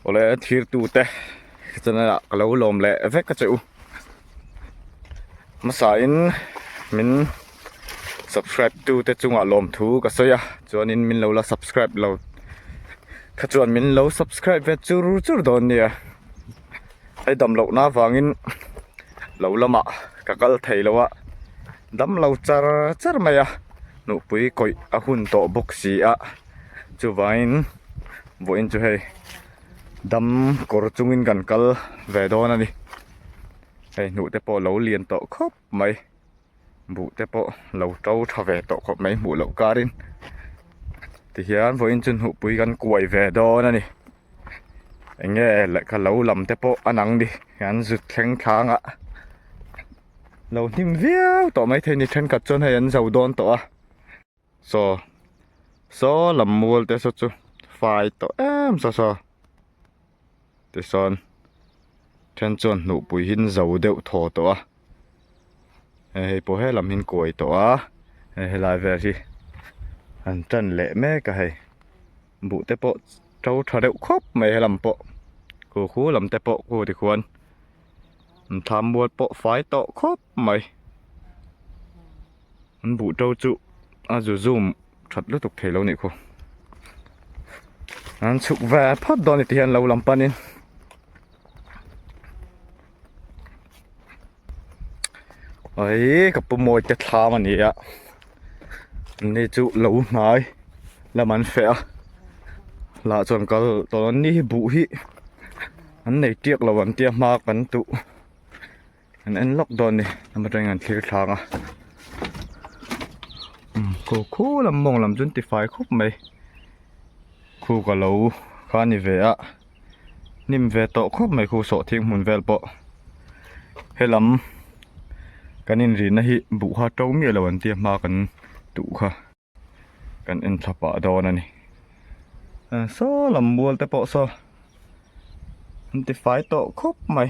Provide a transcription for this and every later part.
Awle thirtute channel ah ka lo lawm leh vek a che u. Hmasa in min subscribe tu te chungah lawmthu ka sawi a chuanin min lo la subscribe lo kha chuan min lo subscribe ve chur chur dawn nia hei dam lohna avangin lo lamah ka kal thei lo a dam lo char char mai a nupui kawih a hun tawh bawk si a chuvangin vawiin chu hei dam kawr chungin kan kal ve dawn a ni hei hnuh te pawh lo lian tawh khawp mai buh te pawh lo to tha ve tawh khawp mai hmuh loh karin tihian vawiin chu hnuhpui kan kuai ve dawn a ni eng nge lehkha lo lam te pawh a nang ni an zut thleng thlang a lo hnim viau tawh maithei ni thenkhat chuan hei an zo dawn tawh a saw saw lam mual te saw chu fai tawh em saw saw. Tisawn then chuan hnuhpui hi an zo deuh thaw tawh a hei pawh helam hi an kuai tawh a hei helai vel hi an tan leh mek a hei buh te pawh to tha deuh khawp mai helam pawh khu khu lam te pawh khu tikhuan an thlam mual pawh fai tawh khawp mai. An buh to chu a zu zoom that lutuk thei lo nih khu. An chhuk ve phawt dawn ni ti hian lo lam panin. Oi ka pu mawi te thlam a ni a. Ni chu lo hnai lam an feh a. Lah chuan kal tawh an ni hi buh hi an nei tiak lo an tia hma kan tuh. An en lawk dawn ni lam atangin an thlir thlang a umm khu khu lam mawng lam chu an ti fai khawp mai khu ka lo kha a ni ve a hnim ve tawh khawp mai khu sawhthing hmun vel pawh helam kan inrihna hi buh kha to miah lo an tia hma kan tuh kha. Kan en thla pah dawn a ni saw lam mual te pawh saw an ti fai tawh khawp mai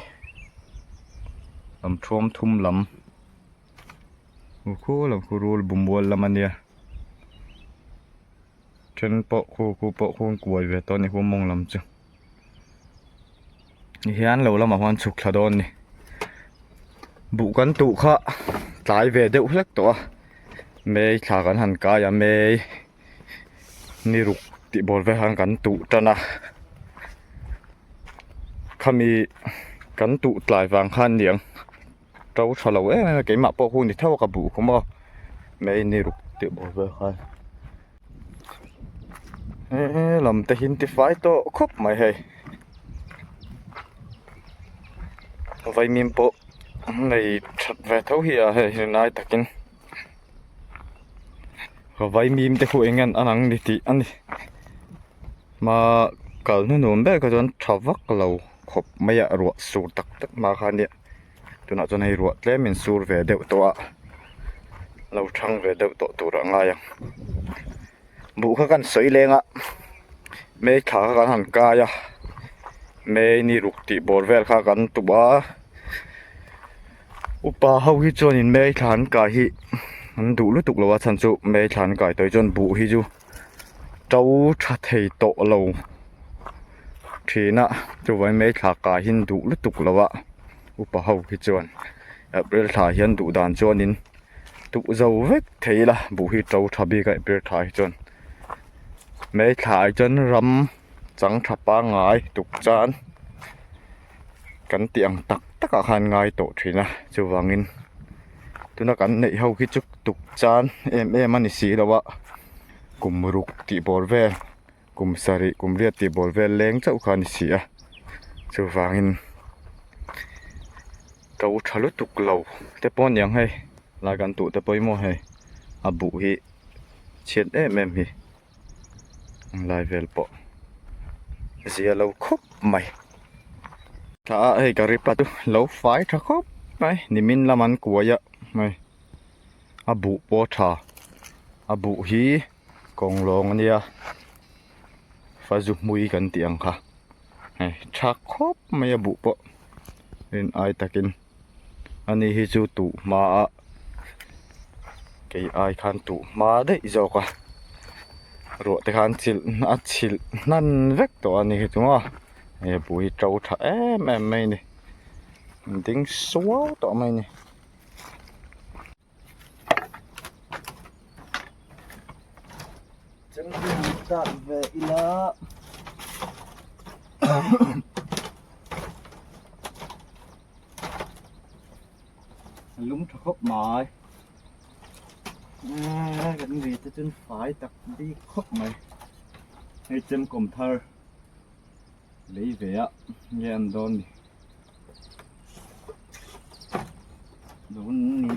lam thuam thum lam khu lam khu rul bu mual lam a nia then pawh khu khu pawh khu an kuai ve tawh a ni khu mawng lam chu. Ti hian lo lamah huan chhuk thla dawn a ni buh kan tuh kha tlai ve deuh hlek tawh a may thla kan han kai a may ni ruk tih bawr vel khan kan tuh tan a khami kan tuh tlai vang khan niang to tha lo em em a keimah pawh hun ni tho a ka buh khum a may ni ruk tih bawr vel khan. He lam te hi an ti fai tawh khawp mai hei vaimim pawh an nei that ve tho hi a hei rinai takin vaimim te khu eng nge an ang ni tih a ni hma kal hnuhnun ber kha chuan tha vak lo khawp mai a ruah sur tak tak hma kha nia. Tunah chuan hei ruah tlem in sur ve deuh tawh a lo thang ve deuh tawh tur a ngai ang buh kha kan sawi leng a may thla kha kan han kai a may ni ruk tih bawr vel kha kan tum a upa ho hi chuanin may thla an kai hi an duh lutuk lo a chhan chu may thla an kai tawh hi chuan buh hi chu to tha thei tawh lo thin a chuvangin may thla kai hi an duh lutuk lo a upa ho hi chuan april thla hian duh dan chuanin tuh zo vek thei ila buh hi to tha bik a april thla hi chuan may thla ah chuan ram chang tha pangngai tuk chan kan tih ang tak tak ah khan ngai tawh thin a chuvangin tuna kan neih ho khi chu tuk chan em em a ni si lo a kum ruk tih bawr vel kum sarih kum riat tih bawr vel leng chauh kha a ni si a chuvangin to tha lutuk lo te pawh a niang hei lai kan tuh te pawimawh hei a buh hi chhiat em em hi. Lai vel pawh zia lo khawp mai thla a hei ka rip a chu lo fai tha khawp mai nimin lam an kuai a hei a buh pawh a tha a buh hi kawng lawng a nia fazu hmui kan tih ang kha hei tha khawp mai a buh pawh rin ai takin. Ani hi chu tuh hma a kei ai khan tuh hma daih zawk a ruah te khan chilh a chilh hnan vek tawh a ni hi chu maw. Hei a buh hi to tha em em mai a ni an ding suau tawh mai a ni. Chemte han tat ve ila lung tha khawp mai kan ri te chuan fai tak bik khawp mai hei chemkawm thar lei ve a nge an dawn ni. Dawn ni.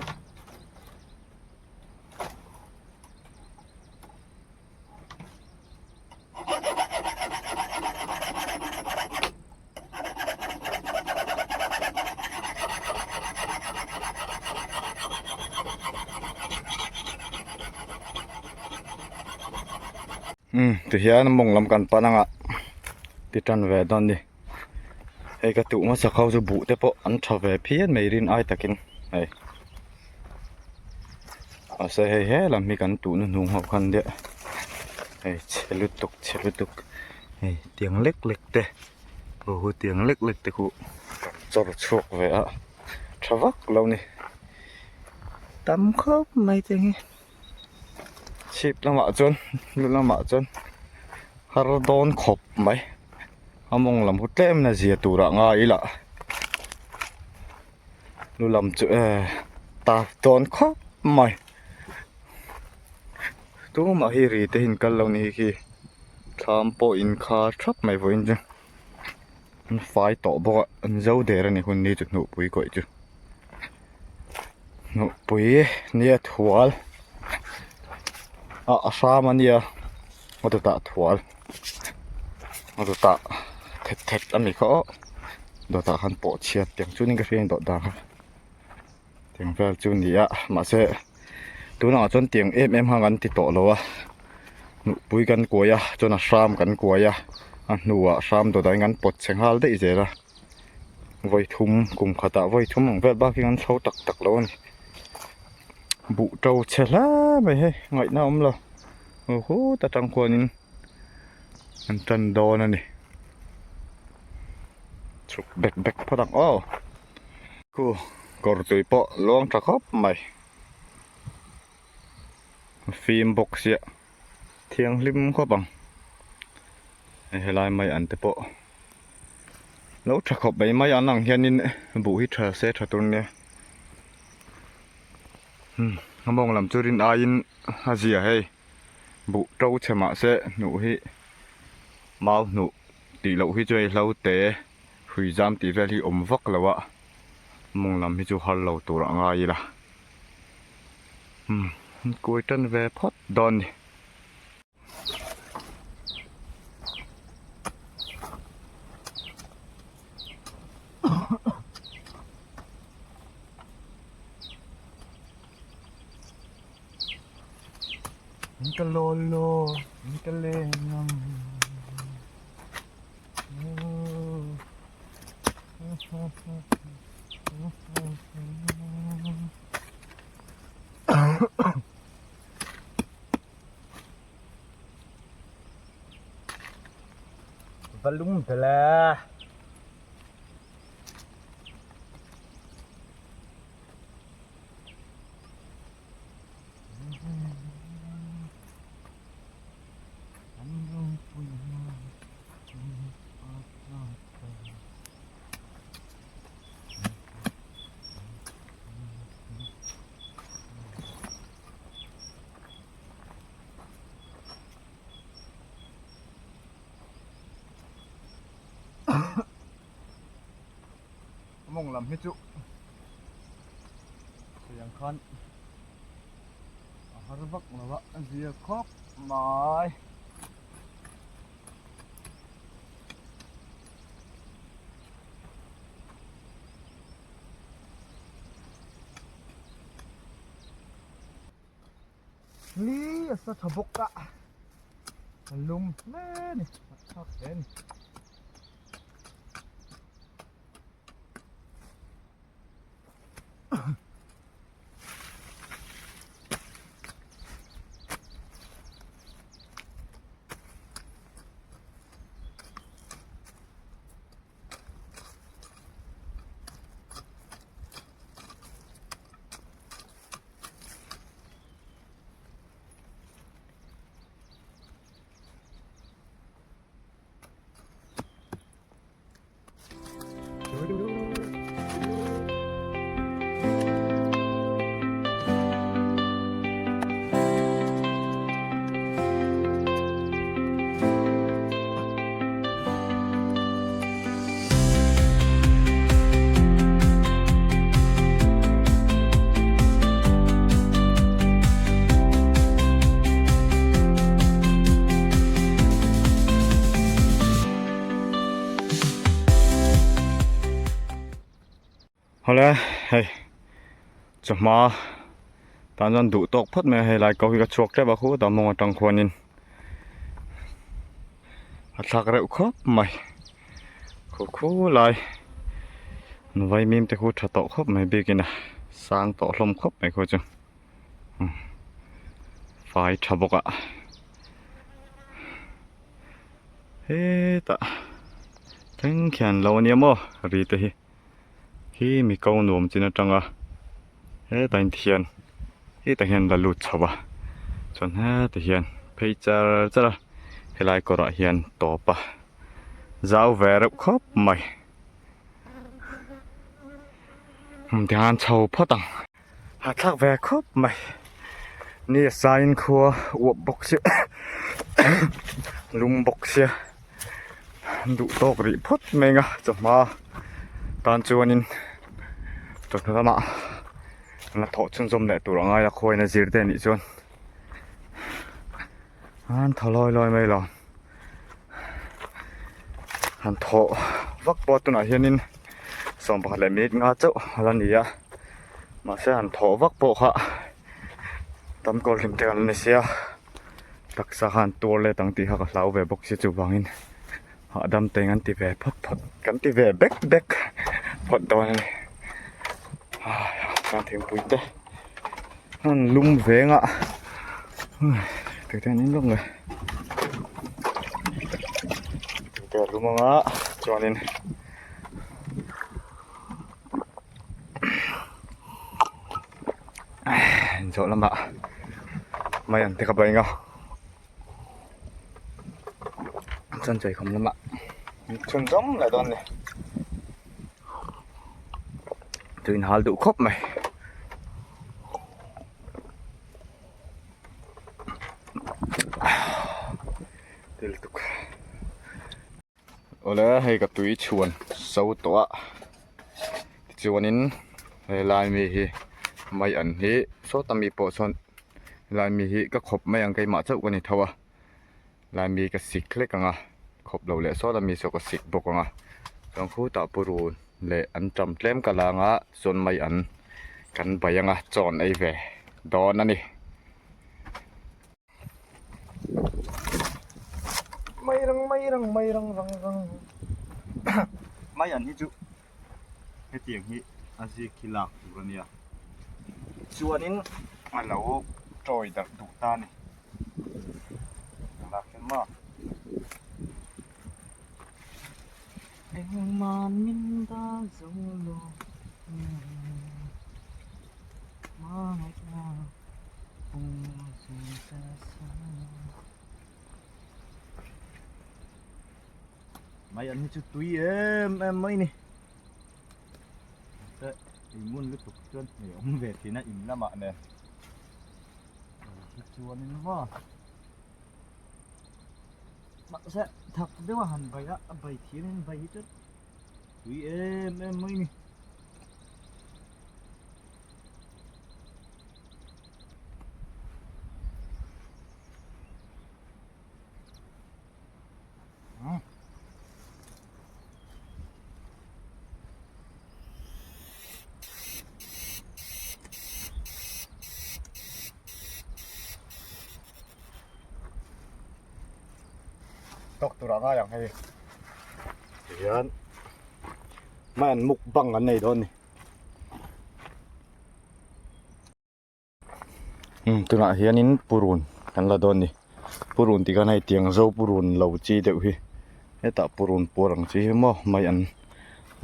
Umm tihian mawng lam kan pan anga ti tan ve dawn a ni hei ka tuh hmasa kho chu buh te pawh an tha ve phian mai rin ai takin hei. Mahse hei he lam hi kan tuhna hnung ho khan deuh hei chhe lutuk chhe lutuk hei tiang lek lek te aw hu tiang lek lek te khu kan chawr chhuak ve a tha vak lo ni tam khawp mai te hi chhip lamah chuan lu lamah chuan har dawn khawp mai a mawng lam hu tlem na zia turah ngai ila. Lu lam chu eh ta dawn khawp mai tumah hi ri te hi an kal lo ni khi thlam pawh in khar thap mai vawiin chu an fai tawh bawk a an zo der a ni hun ni chu hnuhpui kawih chu hnuhpui nia thual ah a hram a nia a dawtah thual a dawtah thet thet a ni kha aw. Dawtah khan pawh chhiat tiang chuanin ka hria a ni dawt dan kha tiang vel chu a ni a mahse tunah chuan tiang em em khan kan ti tawh lo a nupui kan kuai a chuan a hram kan kuai a a hnuah hram dawtah hian kan pawt chhe nghal daih zel a vawi thum kum khatah vawi thum ang vel bak hi kan chho tak tak lo a ni buh to chhe hle mai hei ngaihna a awm lo aw hut atang khuanin. An tan dawn a ni chhuk bek bek phawt ang aw khu kawr tui pawh luang tha khawp mai a fim bawk sia thianghlim khawp ang hei helai mai an te pawh lo tha khawp mai mai an ang hianin buh hi tha se tha tur nia a mawng lam chu rin aiin a zia hei. Buh to chhe mah se hnuh hi mau hnuh tih loh hi chu hei hlo te hrui zam tih vel hi awm vak lo a mawng lam hi chu har lo tur a ngai ila umm kuai tan ve phawt dawn a ni. Ka lolo ka leng ang Va lung bela. Mawng lam hi chu sawi ang khan a har vak lo a a zia khawp mai. Li a sa tha bawk a a lum hle a ni a thlak hle a ni. Awle hei chawhma tan chuan duh tawk phawt mai a helai ko hi ka chhuak tep a khutah mawng atang khuanin a thlak reuh khawp mai khu khu lai an vaimim te khu tha tawh khawp mai bikin a sang tawh hlawm khawp mai khu chu fai tha bawk a hetah thleng khian lo ania maw ri te hi. Hi mi ko nuam chin atanga hetah in thian hetah hian la lut chho a chuan hetah hian phei char char a helai kawrah hian tawp a zau ve reuh khawp mai tihian chho phawt ang. Hahthlak ve khawp mai ni a saiin khua uap bawk sia lum bawk sia duh tawk rih phawt mai ang a chawhma tan chuanin chawhnu lamah an la thawh chhunzawm leh tur a ngai a khawiin a zir te anih chuan an thaw lawi lawi mai lo han thawh vak pawh tunah hianin 11 leh minute nga chauh a la ni a mahse han thawh vak pawh kha tam kawl hlim te kan la ni sia taksa khan tuar let ang tih kha ka hlau ve bawk sia chuvangin hahdam te an ti ve phawt phawt kan ti ve bek bek phawt dawn a ni chuan thingpui te an lum veng a tui te an in lawk le tui te a lum anga chuanin zawh lamah mai an te ka beng a chuan chawihawm lamah chhunzawm leh dawn a ni tuin hal duh khawp mai. Awle hei ka tui chhuan so tawh a tichuanin helai mi hi mai an hi sawta mi pawh sawn helai mi hi ka khawp mai ang keimah chauh ka ni tho a helai mi ka sik hlek ang a khawp lo leh sawta mi saw ka sik bawk ang a chuan khutah purun leh an ṭam tlem ka la ang a chuan mai an kan bai ang a chaw an ei ve dawn a ni. Mai rang mai rang mai rang rang rang mai an hi chu hetiang hi a zik hi lak tur a nia chuanin a lo tawi darh duh ta a ni lak hian maw engmah min dah zo lo Mai an hi chu tui em em mai ni mahse ei ngun lutuk chuan hei awm ve thin a in lamah nen hi chuanin maw mahse thak deuh a han bai a a bai thiam in bai hi chuan tui em em mai ni. Tawk tur a ngai ang hei tihian mai an mukbang an nei dawn a ni. Umm tunah hianin purun kan la dawn a ni purun tih khan hei tiang zo purun lo chi deuh hi hetah purun puar ang chi hi maw mai an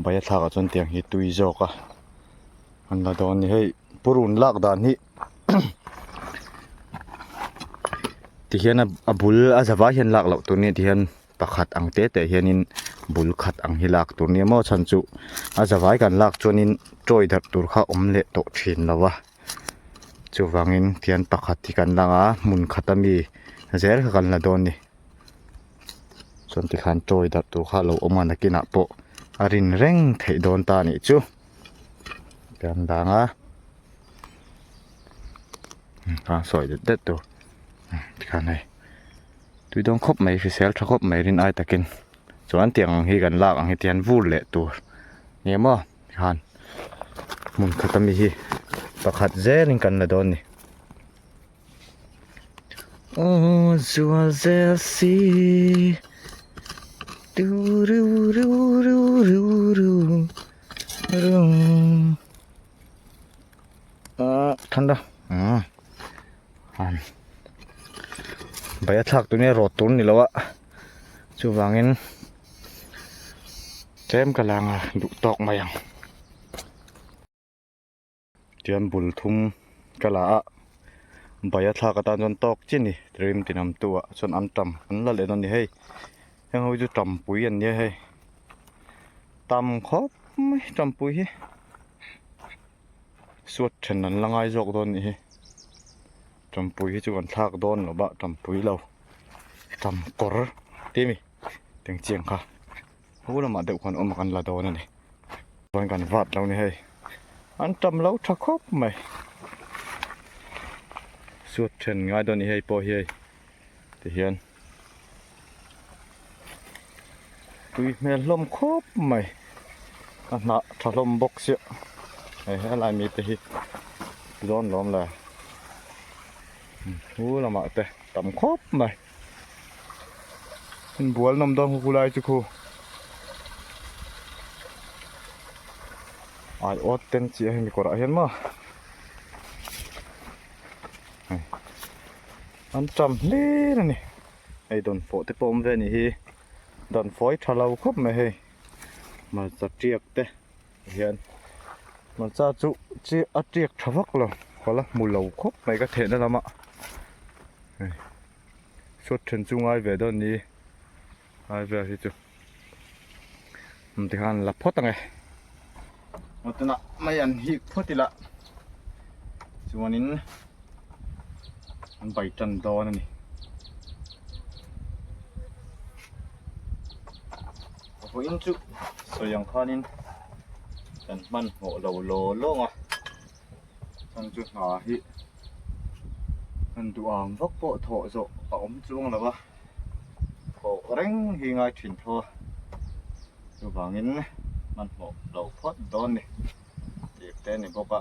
bai a thlakah chuan tiang hi tui zawk a an la dawn a ni hei purun lak dan hi tihian a bul a zavai hian lak loh tur a ni tihian. Pakhat ang te te hianin bul khat ang hi lak tur nia maw chhan chu a zavai kan lak chuanin chawi darh tur kha awm leh tawh thin lo a chuvangin tihian pakhat hi kan lang a hmun khat ami zel kha kan la dawn a ni chuan tikhan chawi darh tur kha a lo awm a nakinah pawh a rin reng theih dawn ta a nih chu kan dang a sawi det det tur tikhan hei. Tui dawn khawp mai hrisel tha khawp mai rin ai takin chuan tiang ang hi kan lak ang hi tihian vur leh tur ni maw tikhan. Hmun khat ami hi pakhat zelin kan la dawn a ni. Aw zual zel si tu ru ru ru ru ru ru ah thanda ah han bai a thlak tur nge rawt tur ni lo a chuvangin tlem ka lang a duh tawk mai ang. Tian bul thum ka la a bai a thlak atan chuan tawk chi a ni rim tinam tu ah chuan an tam an la leh dawn a ni hei heng ho hi chu tampui an nia hei tam khawp mai tampui hi suat then an la ngai zawk dawn a nih hi tampui hi chu kan thlak dawn lo va tampui lo tam kawr tih a mi teng chiang kha. Hu lamah deuh khan awm a kan la dawn a ni. Chuan kan vat lo ni hei. An tam lo tha khawp mai. Suat then ngai dawn ni hei pawh hi hei. Tihian tui hmel hlawm khawp mai. A hnah tha hlawm bawk sia. Hei helai mi te hi zawn lawm le. Hu lamah te tam khawp mai. Inbual nawm dawn khu lai chu khu ai awt ten chiah hemi kawrah hian maw hei an tam hlir a ni hei dawnfawh te pawh awm ve a nih hi dawnfawh hi tha lo khawp mai hei hmarcha tiak te hian hmarcha chu chi a tiak tha vak lo ka la hmu lo khawp mai ka theihna lamah hei. Sawt then chu ngai ve dawn ni ai vel hi chu tikhan la phawt ange tunah mai an hik phawt ila chuanin an bai tan dawn a ni vawiin chu sawi ang khanin kan hmanhmawh lo law lawng a. Chang chu hna hi han duh ang vak pawh thawh zawh a awm chuang lo a, thawh reng hi ngai thin tho a, chuvangin hmanhmawh loh phawt dawn ni tih te a ni bawk a.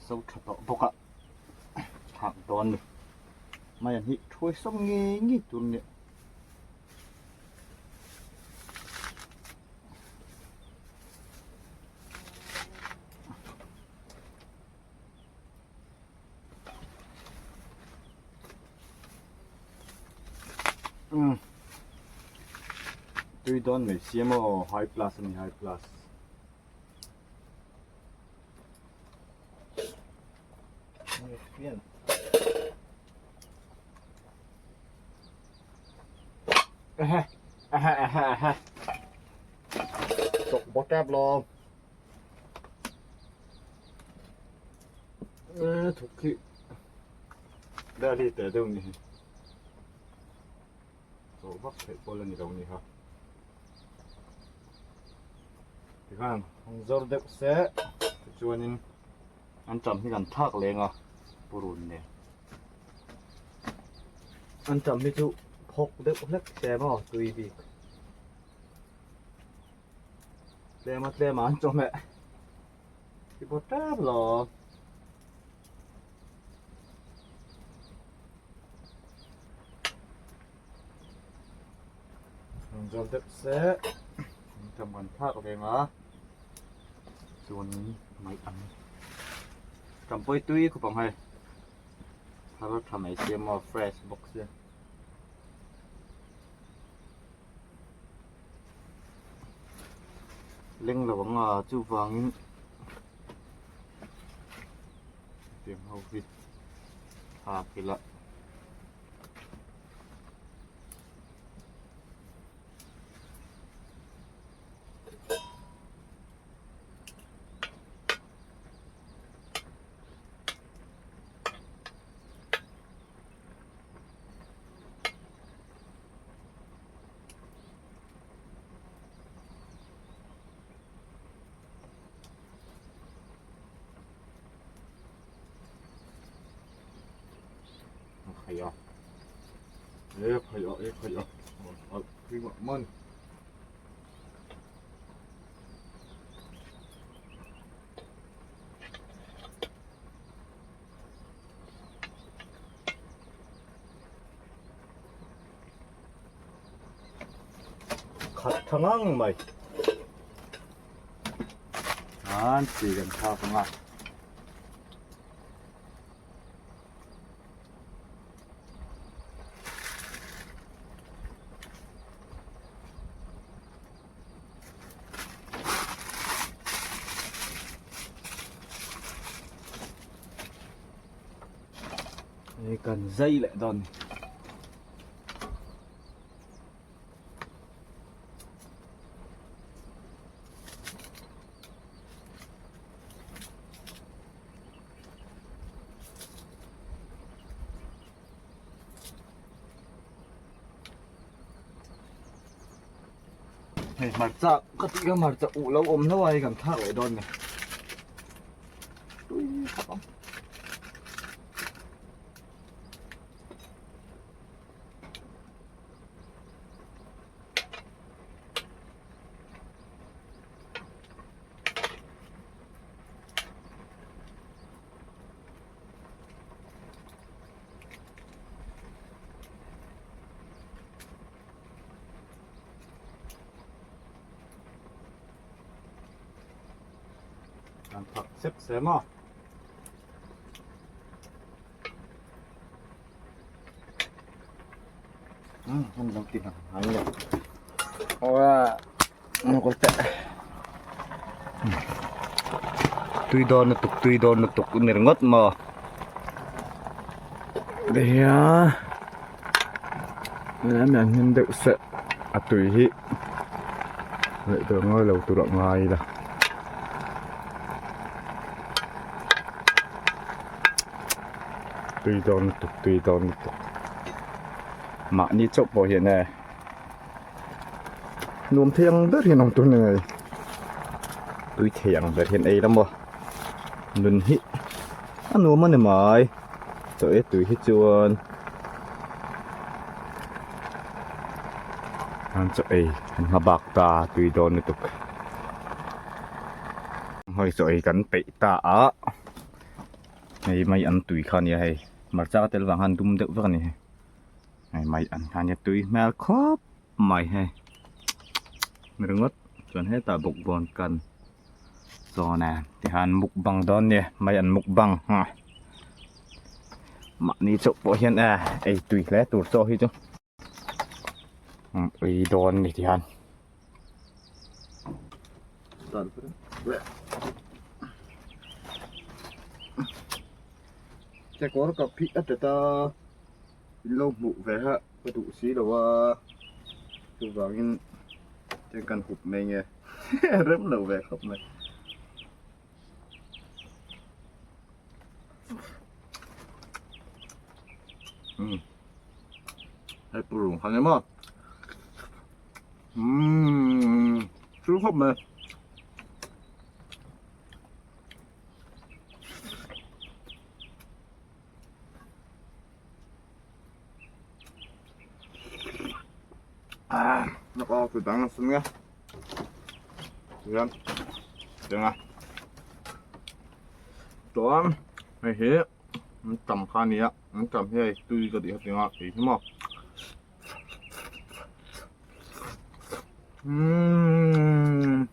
So tha tawh bawk a thlak dawn ni mai an hi thuai sawm ngei ngei tur a ni. Tui dawn mai sia maw high plus a ni high plus. Chawk bawk tep lo. Thuk khi vel hi teh deuh ni hi. Chawh vak theih pawh la ni lo ni ha. Tikhan an zawr deuh se tichuanin an tam hi kan thlak leng a purun nen. An tam hi chu phawk deuh hlek se maw tui bik. Tlema tlema an chawhmeh ti pawh tep lo. An zawr deuh se an tam kan thlak ve ang a chuan mai ang tampui tui khawp ang hei thar tha mai sia maw fresh bawk sia. Leng lo ang a chuvangin tiang ho hi thlak ila. Khai a e khai a e khai a tui mah man. Khat tha ngang mai an chi kan thlak ang a. Hei kan zai leh dawn ni. Hei hmarcha ka tih kha hmarcha uh lo awm hlauh a hei kan thlak leh dawn ni. Tui khawp ang. Kan thak sep sep a. Hemi lo ti hang hai le. Aw Tui dawn lutuk tui dawn lutuk ni ringawt maw tihian tlem an hnim deuh seh a tui hi leh tur ngawi lo tur a ngai ila. Tui dawn lutuk tui dawn lutuk mahni chauh pawh hian e. Nuam thei ang ber hian awm tur ni ngei tui thei ang ber hian ei la maw nun hi a nuam a ni mai chaw ei tui hi chuan an chaw ei an hma bak ta tui dawn lutuk hei chaw ei kan peih ta a hei mai an tui kha a nia hei hmarcha tel vang khan dum deuh vek a ni hei. Hei mai an khan hi tui hmel khawp mai hei ringawt chuan hetah bawkbawn kan chaw nen tihian mukbang dawn nia mai an mukbang ha mahni chauh pawh hian e ei tui hle tur chaw hi chu ei dawn ni tihian. Chekawr ka phih a tet a. In lo hmuh ve ha ka duh si lo a chuvangin tiang kan hup mai nge rem lo ve khawp mai. Umm hei purun kha ni maw umm tui khawp mai. Nó có từ đắng nó xuống nhá. Được Được à. Chuan hei hi an tam kha a ni a, an tam hi hei tui ka tih kha tinga ei hi maw. Umm.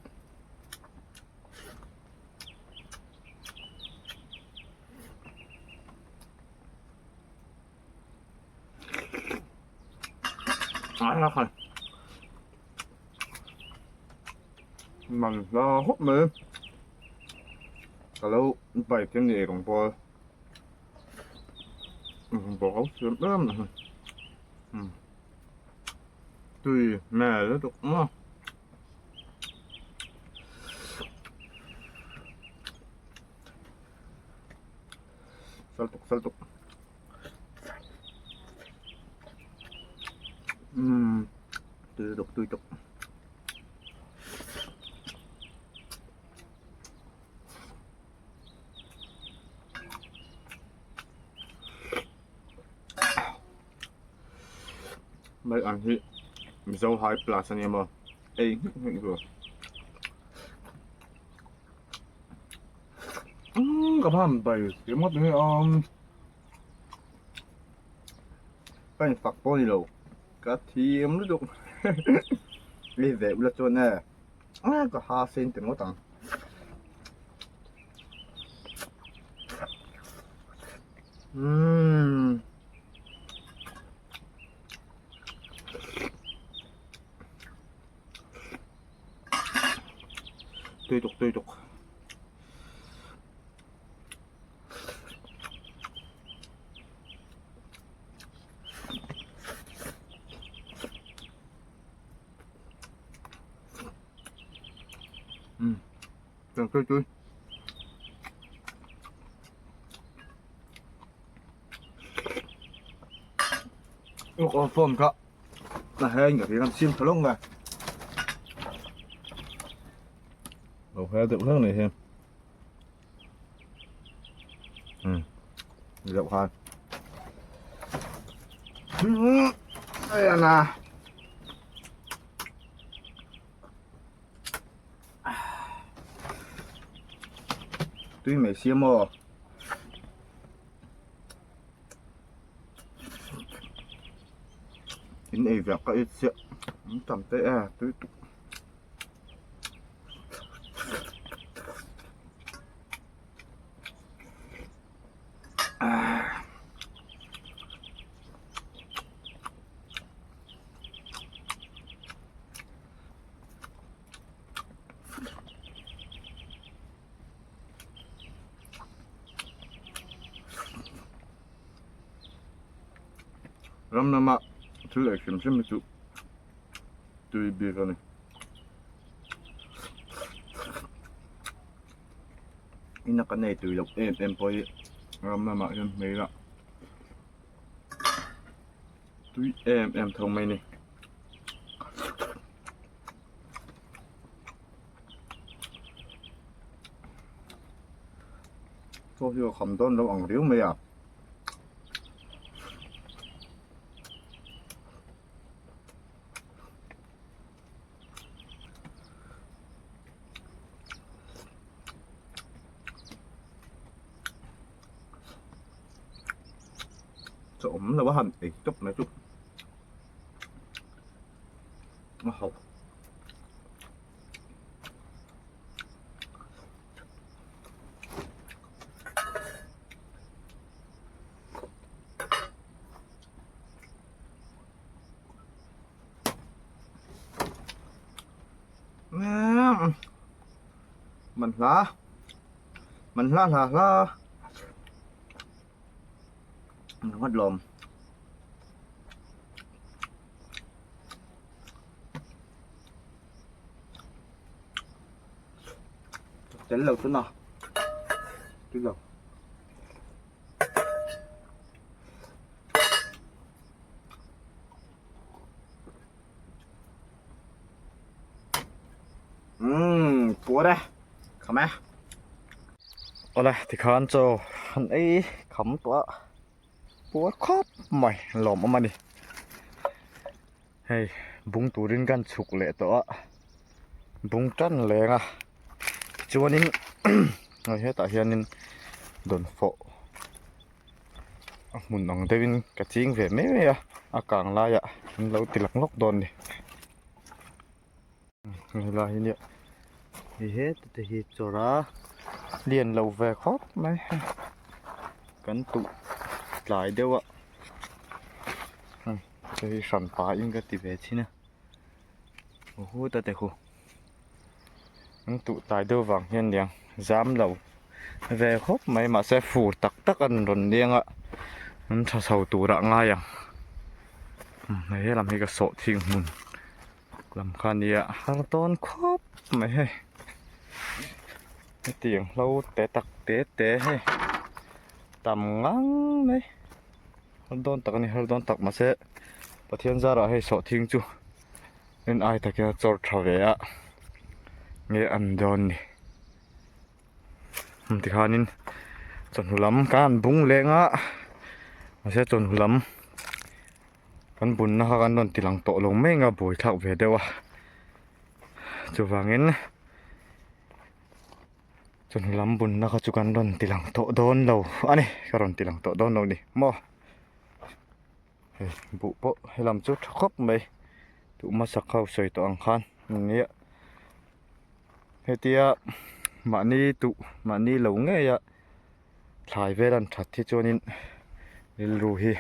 Man hla hawp mai ka lo bike te ni erawng pawl bawk ho siam em em tui hmel lutuk maw. Sal tuk sal tuk. Umm tui tuk tui tuk. Mai ang hi Mizo high plus a nia maw ei nghek nghek tur. Umm ka hman bai ringawt mai a ka in fak pawh a ni lo ka thiam lutuk ei ve ula chuan e ka ha sen ta ngawt ang. Umm. Tui tuk tui tuk. Umm. Tui tui. Uk aw form kha na heng ka kan sim tha lawng nge lo hel deuh hlek nei hian um deuh khan ai ana tui mai siam aw. In ei vek ka it chiah an tam teh e tui tuk. Ram lama thil ei hrim hrim hi chu tui bik a ni. Ina kan ei tui loh em em pawh hi ram lamah hian hmei lah tui em em tho mai a ni. Chaw hi a kham dawn lo ang riau mai a. Chaw awm lo a han ei tawp mai chu. A hauh. Man hla man hla hla hla ngawt lawm. Tel lo chu na tui lo. Umm puar e kham e. Awle tikhan chaw han ei kham tawh a puar khawp mai lawmawm a ni. Hei bung turin kan chhuk leh tawh a bung tan leng a tichuanin hei hetah hianin dawnfawh a hmun ang deuhin ka ching ve mai mai a a kang laiah an lo ti lang lawk dawn a ni helai hi nia hei heta te hi chawrh a lian lo ve khawp mai kan tuh tlai deuh a. Hei hran pahin ka ti ve thin a hu ta te hu an tuh tai deuh vang hian niang zam lo ve khawp mai mahse fur tak tak an rawn leng a an tha chho turah a ngai ang hei helam hi ka sawh thing hmun lam kha a nia har dawn khawp mai hei hetiang hlo te tak te te hei tam ngang mai. Har dawn tak a ni har dawn tak mahse Pathian zarah hei sawhthing chu en ai takin a chawr tha ve a nge an dawn ni tikhanin chawhnu lam khan an bung leng a mahse chawhnu lam. Kan bunna kha kan rawn ti lang tawh lo mai anga buaithlak ve deuh a chuvangin chawhnu lam bunna kha chu kan rawn ti lang tawh dawn lo a ni ka rawn ti lang tawh dawn lo a ni maw hei buh pawh helam chu tha khawp mai duh hmasak ho sawi tawh ang khan nia hetia mahni tuh mahni lo ngei a. Thlai vel an that hi chuanin rilru hi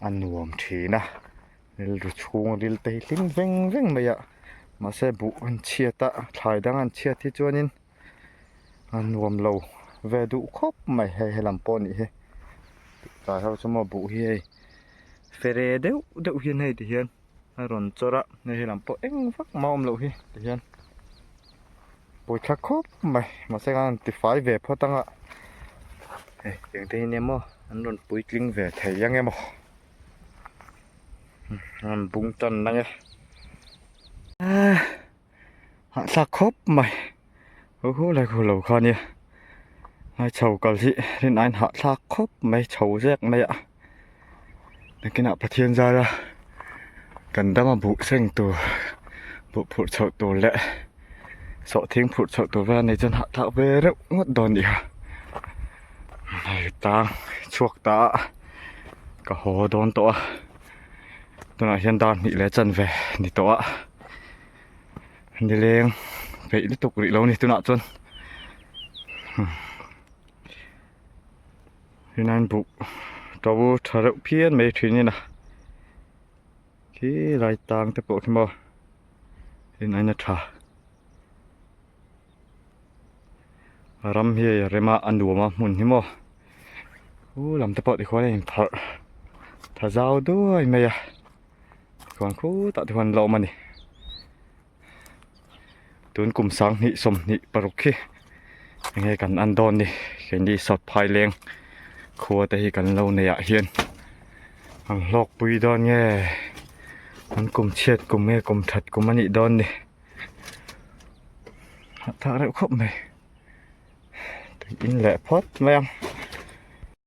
a nuam thin a rilru chhung ril te hi hlim veng veng mai a mahse buh an chhiat a thlai dang an chhiat hi chuanin a nuam lo ve duh khawp mai hei helam pawh a nih hi tlai ho chu maw buh hi hei fere deuh deuh hian hei ti hian a rawn chawr a hei helam pawh eng vak mah a awm loh hi ti hian. Pawithla khawp mai mahse khan an tifai ve phawt anga hei eng te hi nia maw an rawn puitling ve thei ang emaw an bung tan ang e ah hahthlak khawp mai ho ho lai ho lo kha nia ngai chho kal hi rin aiin hahthlak khawp mai chho zek mai a nakinah Pathian zara kan dama buh seng tur buh phurh chhoh tur leh sawhthing phurh chhoh tur vel a nei chuan hahthlak ve reuh ngawt dawn a nih kha hei tang chhuak ta a ka haw dawn tawh a tunah hian dar hnih leh chanve ni tawh a nileng peih lutuk rih lo a ni tunah chuan. Rinaiin buh to tha reuh phian mai thin in a khi lai tang te pawh khi maw rinaiin a tha a ram hi a rem a a nuam a hmun hi maw u lam te pawh tikhuan a inpharh tha zau duai mai a tikhuan khutah te khuan an la awm a ni. Tun kum 20 26 hi enge kan an dawn ni keini sawt phai leng khua te hi kan lo nei ah hian an hlawk pui dawn nge an kum chhiat kum nge kum that kum anih dawn ni a thak reuh khawp mai tui in leh phawt mai ang.